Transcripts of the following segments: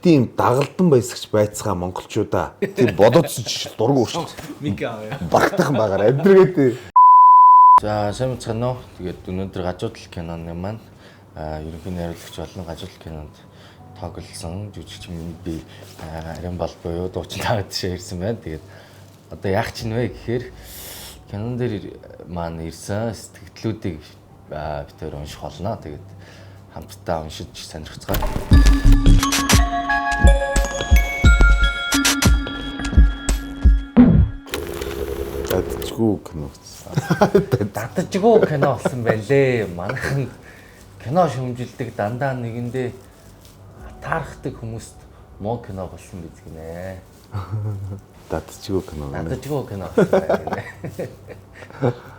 Бити юм дагалдан баясагч байцгаа монголчуудаа. Тийм бодоодсон чи дург өөрчлөлт. Мик аав. Багтахан багаар амьдргээд. За сайн мэцгаана уу. Тэгээд өнөөдөр гажуудал киноны маань ерөнхий найруулагч болон гажуудал кинонд тоглосон жүжигч минь би Ариун Бал буюу дуучин тавд шээ ирсэн байна. Тэгээд одоо яах чинь вэ гэхээр кинон дээр маань ирсэн сэтгэлдлүүдийг бид хоёр унших болно. Тэгээд хамтдаа уншиж сонирхцгаая. Дадчгүй кино гэсэн. Дадажгүй кино болсон байна лээ. Манайхан кино шүмжилдэг дандаа нэгэндээ таархдаг хүмүүст муу кино болсон биз гинэ. Дадчгүй кино. Дадажгүй кино болсон байна гинэ.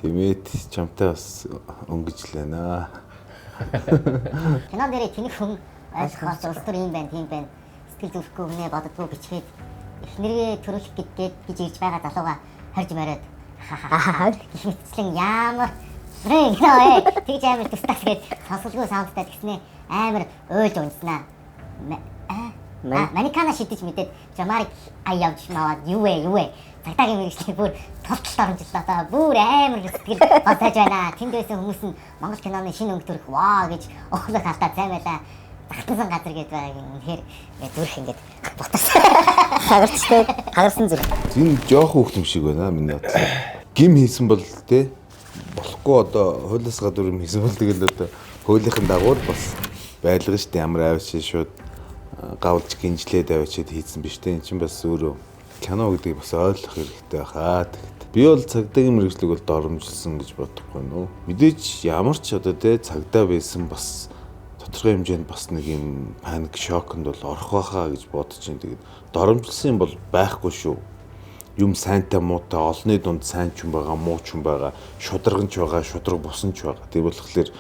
Тэмээд чамтай бас өнгөжлэнэ. Кинон дээр тэнэг хүн ойлгохоос улс төр юм байна, тийм байна. Сэтгэл зүрхгүй хүнээ боддгоо бичгээд эхнэргээ төрүүлэх гэдгээд гэж ирж байгаа залууга хорж мориод хахаа гэх мэтчлэн ямар рэн кино ээ тэгж амар тустаас гээд сонсолгүй саундтай тэгснээ амар уйлж унжснаа. Маникана шидэж мэдээд жамарик ай явж маваад юу вэ юу вэ цагдаагийн мэргэжлийг бүр тулталд оромжлоо та бүр амар сэтгэл гонсойж байна. Тэнд байсан хүмүүс нь Монгол киноны шинэ өнгө төрөх ваа гэж өхлөх алдаа сайн байлаа. Захтансан газар гэдээ байгааг үнэхээр зүрх ингээд ботсон. Хагарчтай хагарсан зүрх. Энэ жоох хүүхд юм шиг байна миний бодлоор. Гим хийсэн бол те болохгүй одоо хуулиас гадуур юм хийсэн бол тэгэл одоо хуулийнхын дагуу л бас байлга штэ ямар авчи шууд гавлж гинжлээд авчиад хийсэн биш те. Эн чинь бас өөрөө кино гэдгийг бас ойлгох хэрэгтэй байхаа. Тэгэхэд би бол цагдаагийн мэргэжлийг бол доромжилсан гэж бодохгүй нөө. Мэдээж ямар ч одоо те цагдаа байсан бас тодорхой хэмжээнд бас нэг юм паник шоконд бол орох байхаа гэж бодож чинь тэгээд доромжилсан юм бол байхгүй шүү. Юм сайнтай муутай олонний дунд сайн ч юм байгаа, муу ч юм байгаа, шударган ч байгаа, шударга бусан ч байгаа. Тийм болохоор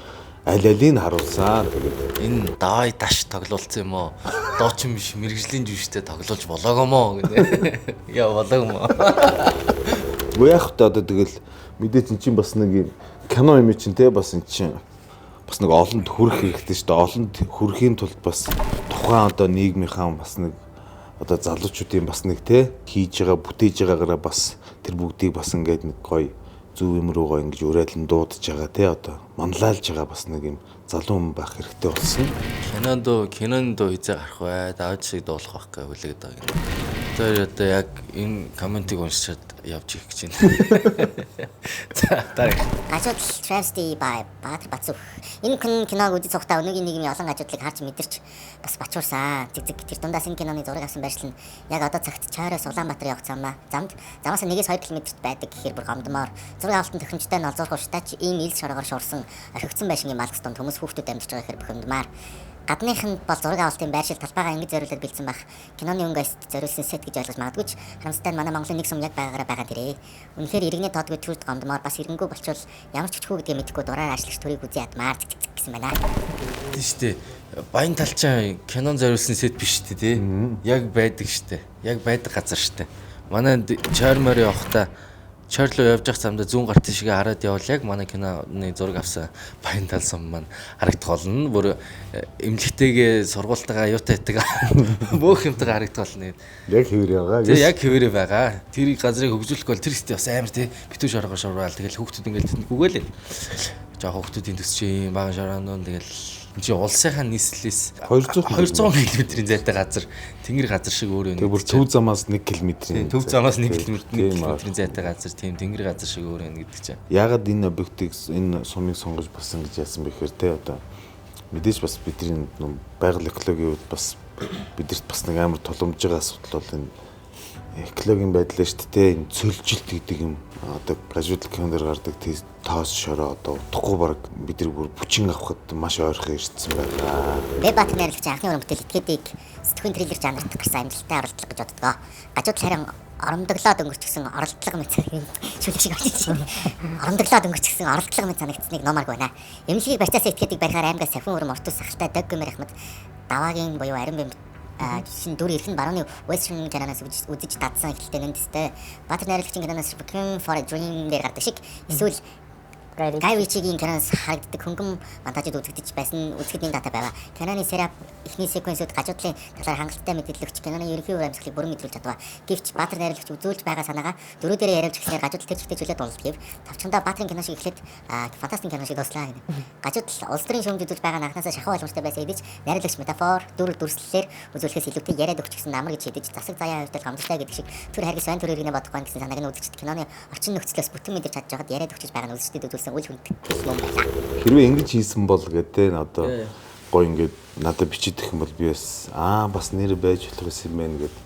аль алийг харуулсан. Тэгээд Энэ давай даш тоглуулсан юм уу? Дуучин биш мэргэжлийн жүжигчтэй тоглуулж болоог юм уу гэнэ. Яа болоог юм уу? Үгүй яах вэ одоо тэгэл мэдээж эн чинь бас нэг юм кино юм чинь те бас эн чинь бас нэг олонд хүрэх хэрэгтэй шүү дээ. Олонд хүрэхийн тулд бас тухайн одоо нийгмийнхаа бас нэг одоо залуучуудын бас нэг те хийж байгаа бүтээж байгаагаараа бас тэр бүгдийг бас ингээд нэг гоё зөв юм руугаа ингэж урайлан дуудаж байгаа те одоо манлайлж байгаа бас нэг юм залуу хүн байх хэрэгтэй болсон. Кинонд хизээ гарах вэ? Давж шиг дуулах байх гэ хүлээгээд байгаа юм. Тэр одоо яг энэ комментиг уншаад явж ирэх гэж байна. За дараа. Гажуудал Travesty by Баатар Бацүх. Энэ киног үзэж суухдаа өнөөгийн нийгмийн олон гажуудлыг харж мэдэрч бас бачуурсан. Зэг зэг тэр дундаас энэ киноны зураг авсан байршил нь яг одоо цагт Чойроос Улаанбаатар явах замд замаас 1-2 км-т байдаг гэхээр бүр гомдмоор. Зураг авалтын тохиромжтой нь олзуурах ууштай ч ийм ил шоргоор шуурсан орхигдсон байшингийн малгас дунд хүмүүс хүүхдүүд амьдарч байгаа гэхээр бухимдмаар. Гадных нь бол зураг авалтын байршил талбайгаа ингэж зориулаад бэлдсэн байх. Киноны өнгө ост зориулсан сет гэж ойлгож магадгүй ч харамсалтай нь манай Монголын нэг сум яг байгаагаараа байгаа дээрээ. Үнэхээр иргэнэ тоодгүй төрд гомдмоор бас иргэнгүй болчвол ямар ч хүчгүй гэдгээ мэдэхгүй дураар ашиглагч төрийг үзий ядмаар зэг зэг гэсэн байна. Тийм шүү дээ. Баян талчаа кинон зориулсан сет биш шүү дээ тий. Яг байдаг шүү дээ. Яг байдаг газар шүү дээ. Манай Чойрмор явахдаа Чойр руу явж явах замдаа зүүн гарт тийшээ хараад явбал яг манай киноны зураг авсан Баян тал сум маань харагдах болно. Бүр эмнэлэгтэйгээ сургуультайгаа юутай байдаг бөөх юмтайгаа харагдах болно. Яг хэвээр байгаа. Тэг яг хэвээрээ байгаа. Тэр газрыг хөгжүүлэх бол тэр хэвчээ бас амар тий битүү шоргоо шорвал тэгэл хүүхдүүд ингээл тэнд гүгээлээ. Жохо хүүхдүүдийн төсч юм баган шорооноо тэгэл энэ чи улсынхаа нийслэлээс 200 км-ийн зайтай газар тэнгэр газар шиг өөр юм. Тэг бүр төв замаас 1 км-ийн. Төв замаас 1 км-ийн зайтай газар тийм тэнгэр газар шиг өөр юм гэдэг чинь. Яагаад энэ объектыг энэ сумыг сонгож болсон гэж яасан бэ гэхээр те одоо мэдээж бас бидний байгаль экологийн хувьд бас бидэрт бас нэг амар тулгамж байгаа асуудал бол энэ экологийн байдал шүү дээ. Энэ цөлжилт гэдэг юм одоо гажуудал кинон дээр гардаг тоос шороо одоо утгагүй баг бид нар бүр бүчин авахд маш ойрхон ирсэн байгаа. Бэбат найруулагч анхны уран бүтээл этгээдийг сэтгүүн триллер жанрт гарсан амжилттай оролдлого гэж боддгоо. Гажуудал харин оромдоглоод өнгөрчихсөн оролдлого мэт шүлэг шиг очиж байна. Оромдоглоод өнгөрчихсөн оролдлого мэт санагдсныг нуумааргүй байна. Эмнэлгийг барьцаасаа этгээдийг барихаар аймгаас савхин өрөм ортус сахалтай дог гэмээр ахмад даваагийн буюу ариун бэмб жишээ нь дүр эрхэн барууны western киноноос үзэж дадсан эхлэлтэй нэн төстэй. Баатар найруулагчийн киноноос Requiem for a Dream дээр гардаг шиг эсвэл Гай Ричигийн киноноос харагддаг хөнгөн монтажид үзэгдэж байсан үзэхэд энэ дата байваа. Киноны setup эхний sequence үүд гажуудлын талаар хангалттай мэдээлэл өгч киноны ерөнхий үр амьсгалыг бүрэн мэдрүүлж чадваа. Гэвч Баатар найруулагч үзүүлж байгаа санаагаа дөрүүдээрээ яриулж эхэлснээр гажуудал тэр чигтээ чөлөө дуулалт гэв. Товчхондоо Баатрын кино шиг эхлээд фантастик кино шиг дууслаа гэнэ. Гажуудал улс төрийн шүүмж үзүүлж байгаа анхнаасаа шахуу боломжтой байсан хэдий ч найруулагч метафор дүр дүрслэлээр үзүүлэхээс илүүтэй яриад өгч гэсэн амар гэж шийдэж засаг заяа хувьд гомдолтой гэдэг шиг төр харгас байн төр иргэнэ бодохгүй гэсэн санааг нь үзэгчд киноны орчин нөхцлөөс бүтэн мэдэрч чадж байхад яриад өгч байгаа нь үзэгчдэд үзүүлсэн үл хүндэтгэл мөн байлаа. Хэрвээ ингэж хийсэн бол гэдэг одоо гоё ингээд надад бичиж өгөх юм бол би бас бас нэр байж болох юм байна гэд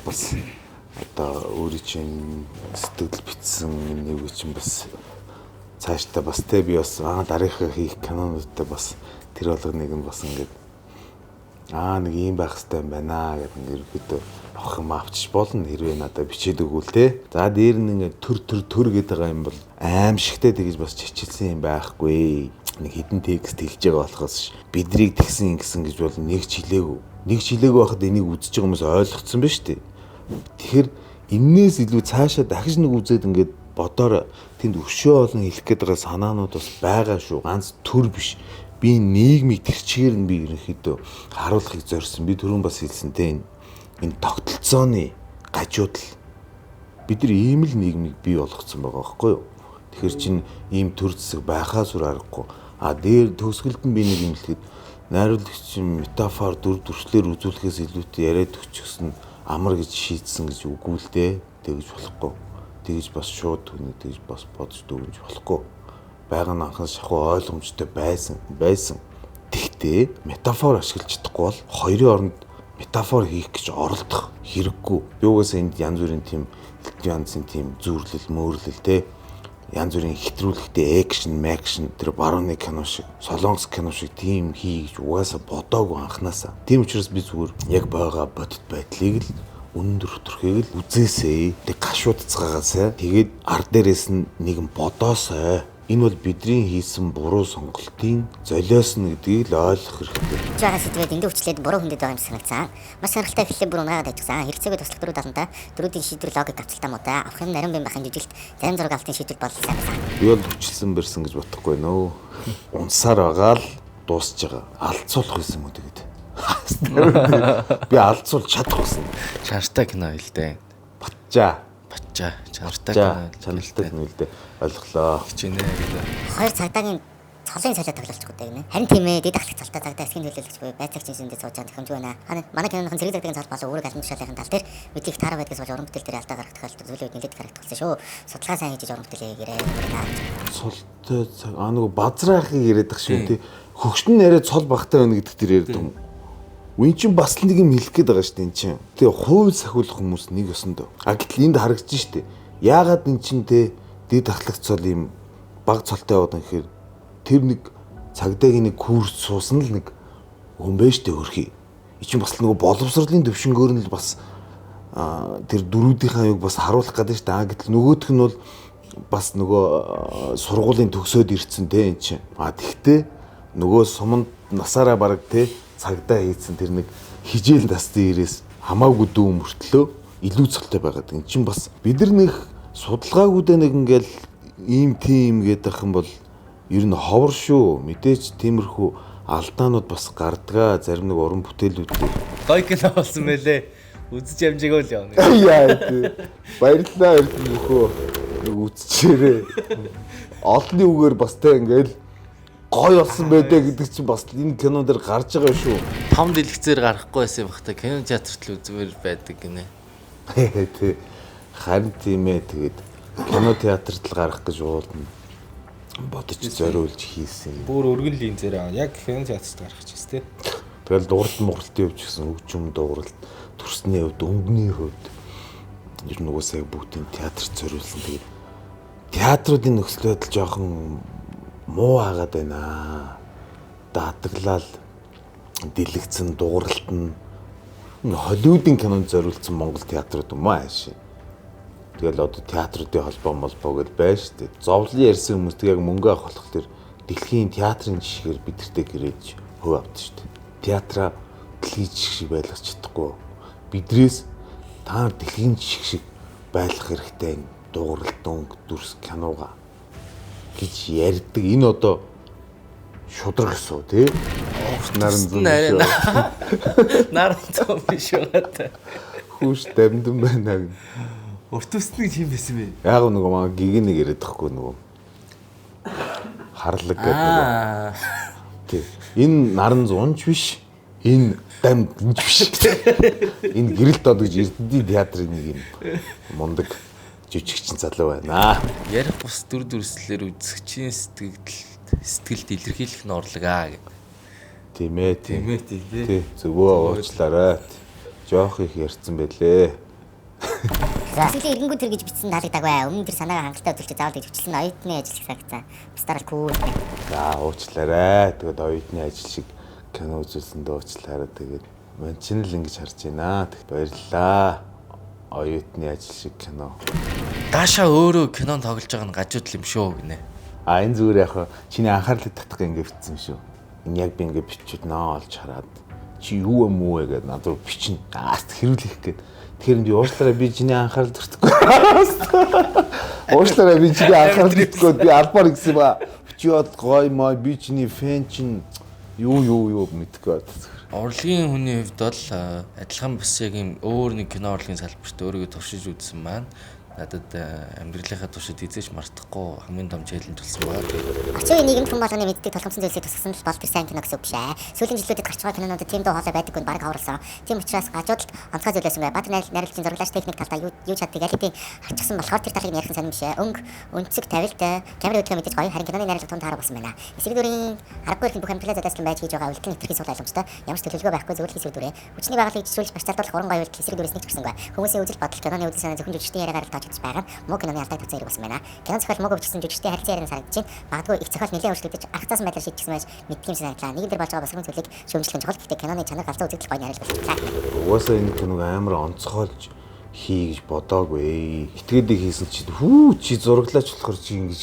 бас одоо өөрийн чинь сэтгэл битсэн нэг чинь бас цаашдаа бас те би бас дараагийнхаа хийх кинонуудтай бас тэр болгоныг нь бас ингээд нэг ийм байх хэрэгтэй юм байна гэдэг ингээд ерөөдөө авах юм авчиж болно хэрвээ надад бичээд өгвөл те. За дээр нь ингээд төр төр төр гэдэг байгаа юм бол аимшигтэй тэгж бас чичилсэн юм байхгүй. Нэг хідэн текст хэлж байгаа болохоос бидрийг тэгсэн ингэсэн гэж бол нэг ч хэлээгүй. Нэг ч хэлээгүй байхад энийг үзэж байгаа хүмүүс ойлгоцсон ба шүү дээ. Тэгэхээр энээс илүү цаашаа дахиж нэг үзээд ингээд бодоор тэнд өшөө олон хэлэх гээд байгаа санаанууд бас байгаа шүү. Ганц төр биш. Би нийгмийг тэр чигээр нь би ерөнхийдөө харуулахыг зорьсон. Би түрүүн бас хэлсэн те энэ тогтолцооны гажуудал бид нар ийм л нийгмийг бий болгоцсон байгаа байхгүй юу? Тэгэхээр чин ийм төр зэсэг байхаас үр аргагүй. А дээр төгсгөлд нь би нэг юм хэлэхэд найруулагч метафор дүр төрслөөр үзүүлэхээс илүүтэй яриад өгчихсөн амар гэж шийдсэн гэж үгүй л дээ. Тэгж болохгүй. Тэгж бас шууд түүний тэгж бас бодож дүгнж болохгүй. Байгаа нь анхан шахуу ойлгомжтой байсан. Тэгтээ метафор ашиглаж чадахгүй бол хоёрын оронд метафор хийх гэж оролдох хэрэггүй. Би угаасаа энд янз бүрийн тийм янзын тийм зүүрлэл, мөөрлөл те янз бүрийн хэтрүүлэгтэй экшн, мэкшн тэр барууны кино шиг, солонгос кино шиг тийм хий гэж угаасаа бодоогүй анханасаа. Тийм учраас би зүгээр яг байгаа бодит байдлыг л өндөр төрхийг л үзээсэй. Тэг гашуудцгаагаасай. Тэгээд ар дээрээс нь нэгэн бодоосой. Энэ бол бидний хийсэн буруу сонголтын золиос нь гэдгийг л ойлгох хэрэгтэй. Гэж байгаа сэдвээд эндээ хүчлээд буруу хүндэд байгаа юм санагдсан. Маш сонирхолтой эхлэлээ бүр унаагаад тавьчихсан. Хэрэгцээгүй туслах дөрүүд алантай дөрүүдийн шийдвэр логик авцалтай муутай. Авах юм нарийн бим бахын жижилт зарим зураг алтын шийдвэр бол сайн байсан. Би бол хүчилсэн барьсан гэж бодохгүй нөө. Унсаар байгаа л дуусж байгаа. Алдсуулах байсан юм уу тэгээд. Би алдсуулж чадахгүй. Чанартай кино хэл дээ. Батчаа. Батчаа. Чанартай кино. Чанартай кино хэл дээ. Ойлголоо. Хичээнэ гэдэг. Хоёр цагдаагийн цолын солио тоглолцохгүй дээ гинэ. Харин тийм ээ, дэд ахлах цолтой цагдаа эсхийн төлөөлөгч буюу байцаагчийн шиндээ сууж байгаа тохиомжгүй байна. Манай киноныхон зэрэг цагдаагийн цол болон үүрэг албан тушаалын тал дээр мэдлэг таараа байдгаас болж уран бүтээл дээр алдаа гаргах тохиолдолд сүүлийн үед нэлээд харагдсан шүү. Судалгаа сайн хийж уран бүтээл хийгээрэй. Цолтой нөгөө базраахыг яриад ах шүү тий. Хөгшин нь арай цол багтай байна гэдэг тэр яриад юм. Үн чинь бас л нэг юм хэлэх гээд байгаа шүү дээ эн чинь. Тэгээ хууль сахиулах хүмүүс нэг ёсондоо. А гэтэл энд харагдаж шүү дээ. Яагаад эн чинь те дэд ахлах цол ийм баг цолтой яваад юм гэхээр тэр нэг цагдаагийн нэг курс суусан л нэг хүн байж тээ хөрхий. И чинь бас л нөгөө боловсролын төвшнгөөр нь л бас тэр дөрүүдийнхаа юг бас харуулах гэдэг шүү дээ. А гэтэл нөгөөх нь бол бас нөгөө сургуулийн төгсөөд ирсэн те эн чинь. А тэгтээ нөгөө суманд насаараа бараг те цагдаа хийцэн тэр нэг хижээл дасны ирээс хамаагүй дүү мөртлөө илүү цолтой байгаад. Эн чинь бас бид нар нэг судалгаагүйдээ нэг ингээл ийм тийм гэдэг юм бол ер нь ховор шүү. Мэдээж тиймэрхүү алдаанууд бас гардгаа зарим нэг уран бүтээлүүд. Гоё кино болсон мэлээ. Үзэж амжигаа л явна. Яа тий. Баярлалаа Эрдэнэ бөхөө. Нэг үзчихээрээ. Олонний үгээр бас тэ ингээл гоё болсон байдаа гэдэг чинь бас энэ кинон дээр гарч байгаа шүү. Том дэлгэцээр гарахгүй байсан юм бах та кино театрт л үзмээр байдаг гинэ. Тий. Харин тийм ээ тэгээд кино театрт л гарах гэж уулна бодож зориулж хийсэн. Бүр өргөн линзээр яг кино театрт гарах гэж байна тий. Тэгэл дууралт муралтын хувьд ч гэсэн хөгжим дууралт төрсний хувьд өнгөний хувьд ер нь угаасаа бүгдийн театрт зориулсан. Тэгээд театруудын нөхцөл байдал жоохон муу хагаад байна. Даатгалал дэлгэцэн дууралт нь Холливуудын кинонд зориулсан Монгол театрууд юм аа ааши. Тэгэл одоо театруудын холбоо молбоо гэдээ байж штэ. Зовлон ярьсан хүмүүс тэг яг мөнгө авах болох тэр дэлхийн театрын жишгээр бидэртэй гэрээж хөв авдаг штэ. Театраа дэлхийн жишг шиг байлгах чадахгүй. Бидрээс та дэлхийн жишг шиг байлгах хэрэгтэй дууралт, өнгө, дүрс кинога. гэж ярьдаг. Энэ одоо шудраг ёсоо тий. Наран зүүн биш үү? Наран зүүн биш үү? Хүүш дамдсан байна. Урт үсний юм байсан бэ? Яг нөгөө маа гигэн нэг яриад тахгүй нөгөө харлаг гэдэг нөгөө. Тий. Энэ наран зуунч биш. Энэ дамдсан биш. Энэ гэрэлт од гэж Эрдэнэтийн театрын нэг юм мундаг жүжигчин залуу байна. Ярих бус дүр дүрслэлээр үзэгчийн сэтгэлд илэрхийлэх нь урлаг аа гэдэг. Тийм ээ тийм. Тийм ээ тийм. Тий, зөвөө уучлаарай. Жоох их ярьсан байлээ. Эсвэл эргэнгүү төр гэж бичсэн таалагдаагүй. Өмнө тэр санаагаа хангалттай үзүүлж заавал гэж хүчлэн оюутны ажил их санагцсан. Бусдаар л кул. За уучлаарай. Тэгээд оюутны ажил шиг кино үзүүлсэндээ уучлаарай. Тэгээд мань чинь л ингэж харж байна. Тэг баярлалаа. Оюутны ажил шиг кино. Даашаа өөрөө кинонд тоглож байгаа нь гажуудал юм шүү гинэ. А энэ зүгээр яг чиний анхаарлыг татах ингэ бичсэн юм шүү. Энэ яг би ингэ бичүүд наа олж хараад чи юу юм уу гэдэг над руу бичнэ. Аа хэрүүлэх гээд. Тэгэхээр би уучлаарай би чиний анхаарал төртөхгүй. Уучлаарай би чиний анхаарал төртөхгүй би албаар гэсэн ба. Чи бол гой мой би чиний фэн чин юу юу юу мэдгүй байна. Урлагийн хүний хувьд бол адилхан бас яг юм өөр нэг кино урлагийн салбарт өөрийгөө туршиж үзсэн маань надад амьдралынхаа туршид эзэж мартахгүй хамгийн том челленж болсон байна. Орчин үеийн нийгэмд хүн болгоны мэддэг тулгамдсан зүйлсийг тусгасан л бол тэр сайн кино гэсэн үг биш ээ. Сүүлийн жилүүдэд гарч байгаа кинонуудад тийм дуу хоолой байдаггүй нь бараг ховрлсон. Тийм учраас гажуудалд онцгой зүйл байсан бай. Баатар найруулагчийн зураглаач техник талдаа юу чаддаг аль хэдийн харчихсан болохоор тэр талыг нь ярих нь сонирн биш ээ. Өнгө, өнцөг тавилт, камерын хөдөлгөөн мэдээж гоё, харин киноны найруулга тун таараа болсон байна. Эсрэг дүрийн аргагүй эрхэнд бүх амьдралаа золиослон байж хийж байгаа үйлдэл нь хэтэрхий сул ойлгомжтой. Ямар ч төлөвлөгөө байхгүй зөвлөх хэсэг дүрээ. Хүчний байгууллагыг жишүүлж маш залдуулах уран гоё үйлдэл эсрэг дүрээс нэг ч гарсангүй. Хүмүүсийн үзэл бодол киноны үзэл санаа зөвхөн жүжигчдийн яриагаар л тоочигдож байгаа нь муу киноны алдааг тавьсан хэрэг болсон байна. Кино зохиол муугүй бичсэн жүжигчдийн харилцан ярианы санагдаж байна. Магадгүй их зохиол нэлээд өөрчлөгдөж арга заасан байдлаар шийдчихсэн байж мэддэг юм шиг санагдлаа. Нийгэм дээр болж байгаа босгон зүйлийг шүүмжлэх нь чухал. Гэхдээ киноны чанар галзуу үзэгдэл гоё найруулга болчихлаа. Угаасаа энэ киног амар онцгойлж хий гэж бодоагүй. Итгээдэг хийсэн чи хүү чи зураглаач болохоор чи ингэж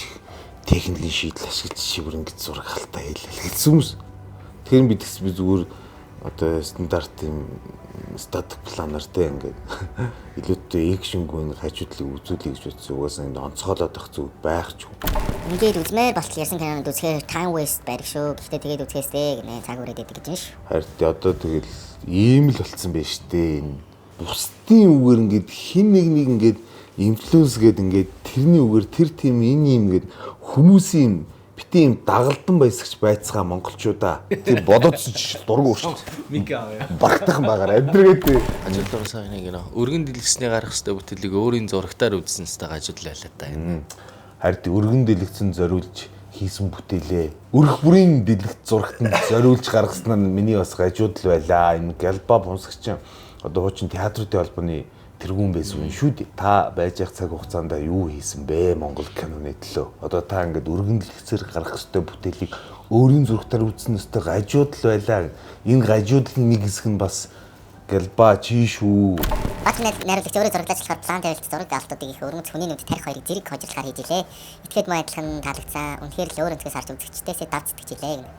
техникийн шийдэл ашиглаж чи бүр ингэж зураг халтаа хийлээ гэсэн хүмүүс. Тэгэхээр би тэгс би зүгээр одоо стандарт юм статик планер те ингээд илүүтэй экшнгүй нэг хажуудлыг үзүүлэе гэж бодсон. Угаасаа энэ онцгойлоод байх зүг байх ч юм. Ингээд үзмээр болтол ярьсан кинонод үзэхээр time waste барих шүү. Гэхдээ тэгээд үзэхээсээ гинэ цаг үрээд идэг гэж юм шүү. Харин одоо тэгэл ийм л болцсон байж тээ. Энэ бусдын үгээр ингээд хин нэг нэг ингээд инфлюенс гээд ингээд тэрний үгээр тэр тийм энэ юм гээд хүмүүсийн юм бити юм дагалдан баясагч байцгаа монголчуудаа. Тийм бодоодсон чи дург өөрчлөлт. Мик аав. Багтахан багаар амьдргээд. Ажил дурсан нэг кино. Өргөн дэлгэцний гарах ёстой бүтээлийг өөрийн зурагтаар үзсэн ёстой гажуудал байлаа та. Харин өргөн дэлгэцэн зориулж хийсэн бүтээлээ өрх бүрийн дэлгэц зурагтанд зориулж гаргаснаар нь миний бас гажуудал байлаа. Энэ Галба бунсагч одоо хуучин театруудын холбооны тэргүүн байсан юм шүү дээ. Та байж явах цаг хугацаанд юу хийсэн бэ Монгол киноны төлөө? Одоо та ингээд өргөн дэлгэцээр гаргах ёстой бүтээлийг өөрийн зурагтаар үзсэн ёстой гажуудал байлаа. Энэ гажуудлын нэг хэсэг нь бас Галба чи шүү. Баатар найруулагч өөрөө зураглаач болохоор план тавилт зураг авалтуудыг их өргөнц хүний нүд тарих хоёрыг зэрэг хожирлохаар хийж илээ. Итгээд муу адилхан таалагдсан. Үнэхээр л өөр өнцгөөс харж үзэгчдээсээ давж сэтгэж илээ гэнэ.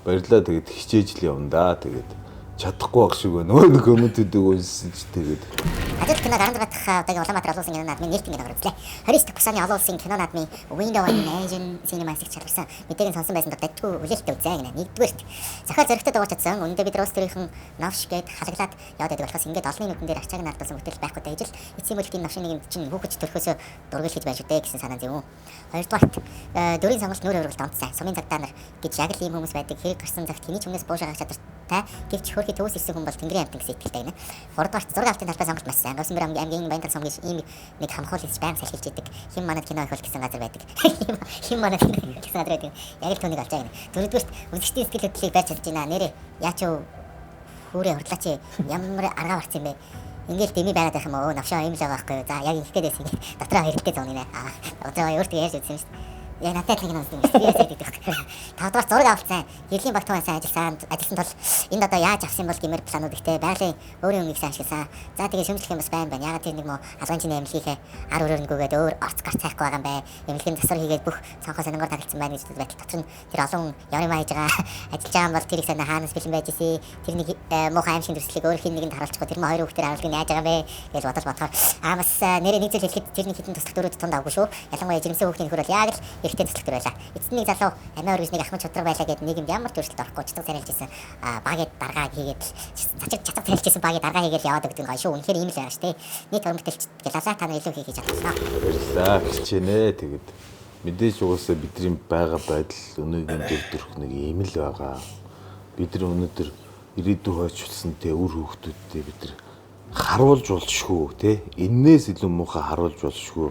Баярлалаа тэгээд хичээж л явна да. Тэгээд чадахгүй байх шиг байна. Нөгөө нэг комментүүдийг уншсан чи тэгээд Ажил киног 16 дахь удаагийн Улаанбаатар олон улсын кино наадмын нээлтийн киногоор үзлээ. 29 дахь Пусаны олон улсын кино наадмын Window and Asian Cinema-ыг шалгарсан. Мэдээг нь сонсон байсан бол дажгүй хүлээлттэй үзээ гинэ. Нэгдүгээрт зохиол зоригтой дуурч чадсан. Үнэндээ бид нар улс төрийнхэн новш гээд халаглаад яваад байдаг болохоос ингээд олонний нүдэн дээр арчааг нь алдсан бүтээл байхгүй даа ижил эцсийн бүлэгт энэ новшийн нийгэмд чинь хүүхэд төрхөөсөө дургуйл хийж байж үдэ гэсэн санаа зэвүүн. Хоёрдугаарт дөрийн сонголт нүүр хувиргалт онцгой. Сумын цагдаа нар гэж яг л ийм хүмүүс байдаг. Хэрэг гарсан цагт хэний ч өмнөөс буушаах чадвартай. Гэвч хөөрхий төвөөс ирсэн хүн бол тэнгэрийн амьтан гэсэн итгэлтэй гинэ. Гуравдугаарт зураг авалтын талбай сонголт маш сайн. Говьсонбэр аймгийн Баянтал сум гэж ийм нэг хамхуул хийж байнга салхилж идэг. Хим манад кино их бол гэсэн газар байдаг. Хим манад кино их гэсэн газар байдаг. Яг л түүнийг олж байгаа гинэ. Дөрөвдүгээрт үзэгчдийн сэтгэл хөдлөлийг барьж чадж байна. Нэрээ яач юу хүүрээ хурлаач ямар аргаа барцсан юм бэ? Ингээл дэмий байгаад байх юм уу? Навшаа юм л байгаа байхгүй юу? За яг ингэх гээд байсан. Дотроо хэрэгтэй зов нэ. Аа дотроо өөртөө ярьж үзсэн юм шүү дээ. Яг надад адилхан кино үзсэн юм шүү дээ. Би ясаад идэх. Тавдугаар зураг авалцсан. Гэрлийн баг тугаан сайн ажилласан тул энд одоо яаж авсан бол гэмээр планууд ихтэй. Байгалийн өөрийн өмнгийг сайн ашигласан. За тэгээ шөмжлөх юм бас байна байна. Ягаад тэр нэг мó алган чиний эмнэлгийнхээ ар өрөөрөнгөгээд өөр орц гарц хайхгүй байгаа юм бай. Эмнэлгийн засвар хийгээд бүх цонхоо сонингоор таглацсан байна гэж байтал дотор нь тэр олон хүн ямар юм хийж байгаа ажиллаж байгаа юм бол тэр их санаа хаанаас бэлэн байж исэн. Тэр нэг муухай аим шиг дүрслэлийг өөр хин нэгэнд харуулчихгүй тэр мө хоёр хүүхдээр харуулдаг нь яаж байгаа юм бэ гэж бодол бодохоор аа бас нэрээ нэг зүйл хэлэхэд тэр нэг хитэн туслах дөрүүд тунд авгүй шүү. Ялангуяа жирэмсэн хүүхдийн нөхөр бол яг л ихтэй төслөх төр байлаа. Эцэст нэг залуу амиа өргөж нэг ахмад шудраг байлаа гэд нийгэмд ямар ч өөрчлөлт орохгүй чатга царайлж исэн багийг даргаа хийгээд л чатга царайлж исэн багийг даргаа хийгээд яваад өгдөг гоё шүү. Үнэхээр ийм л байгаа шүү дээ. Нийт уран бүтээлч гэлалаа та нар илүү хийх хийж чадлаа. Баярлалаа хичээнэ тэгээд мэдээж угаасаа бидний байгаа байдал өнөөгийн дөр төрх нэг ийм л байгаа. Бид нар өнөөдөр ирээдүй хойчлсон те үр хүүхдүүдтэй бид нар харуулж болшгүй те эннээс илүү муухай харуулж болшгүй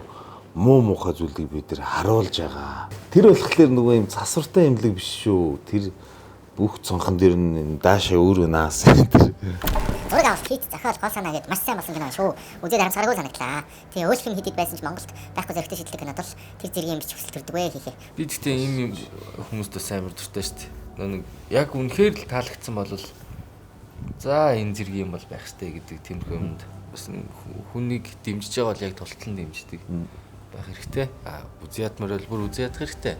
муу муухай зүйлийг бид нар харуулж байгаа. Тэр болохоор нөгөө юм засвартай имлэг биш шүү. Тэр бүх цонхон дээр нь даашаа өөрөө наасан тэр. Зураг авалт хийц зохиол гол санаа гээд маш сайн болсон кино шүү. Үзээд харамсаргүй санагдлаа. Тэгээ өөлх юм хийдэд байсан ч Монголд байхгүй зөрөгтэй шийдэлтэй кинод бол тэр зэргийн бичих хүсэл төрдөг вэ хийхээ. Би тэгтээ ийм юм хүмүүст бас амар дуртай шүү дээ. Нэг яг үнэхээр л таалагдсан бол за энэ зэргийн юм бол байх хэрэгтэй гэдэг тиймэрхүү юмд бас хүнийг дэмжиж байгаа бол яг тултал нь дэмждэг байх хэрэгтэй. А үзий ядмаар бол бүр үзий ядах хэрэгтэй.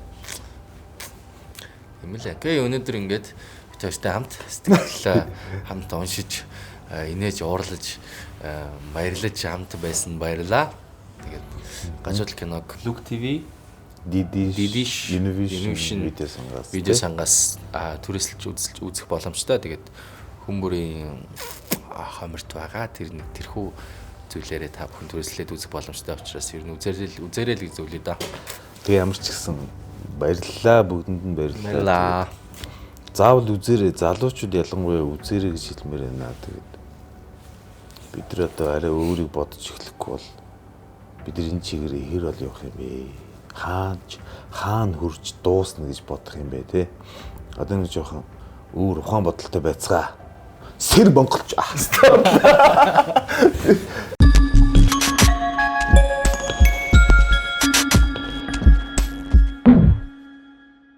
Тийм л ээ. Окей, өнөөдөр ингээд бит хоёртой хамт сэтгэл хамт уншиж, инээж уурлаж, баярлаж хамт байсан баярлаа. Тэгээд гажуудал киног Look TV, Диди Didish, Innovation видео сангаас видео сангаас түрээсэлж үзэлж үзэх боломжтой. Тэгээд хүн бүрийн хоморт байгаа. Тэр нэг тэрхүү зүйлээрээ та бүхэн түрээслээд үзэх боломжтой учраас ер нь үзээрэй л үзээрэй л гэж зөвлөе да. Тэгээ ямар ч гэсэн баярлалаа бүгдэнд нь баярлалаа. Баярлалаа. Заавал үзээрэй. Залуучууд ялангуяа үзээрэй гэж хэлмээр байна. Тэгээд бид нар одоо арай өөрийг бодож эхлэхгүй бол бид нар энэ чигээр хэр ол явах юм бэ? Хаанч хаана хурж дуусна гэж бодох юм бэ те? Одоо нэг жоохон өөр ухаан бодолтой байцгаа. Сэр бонголч.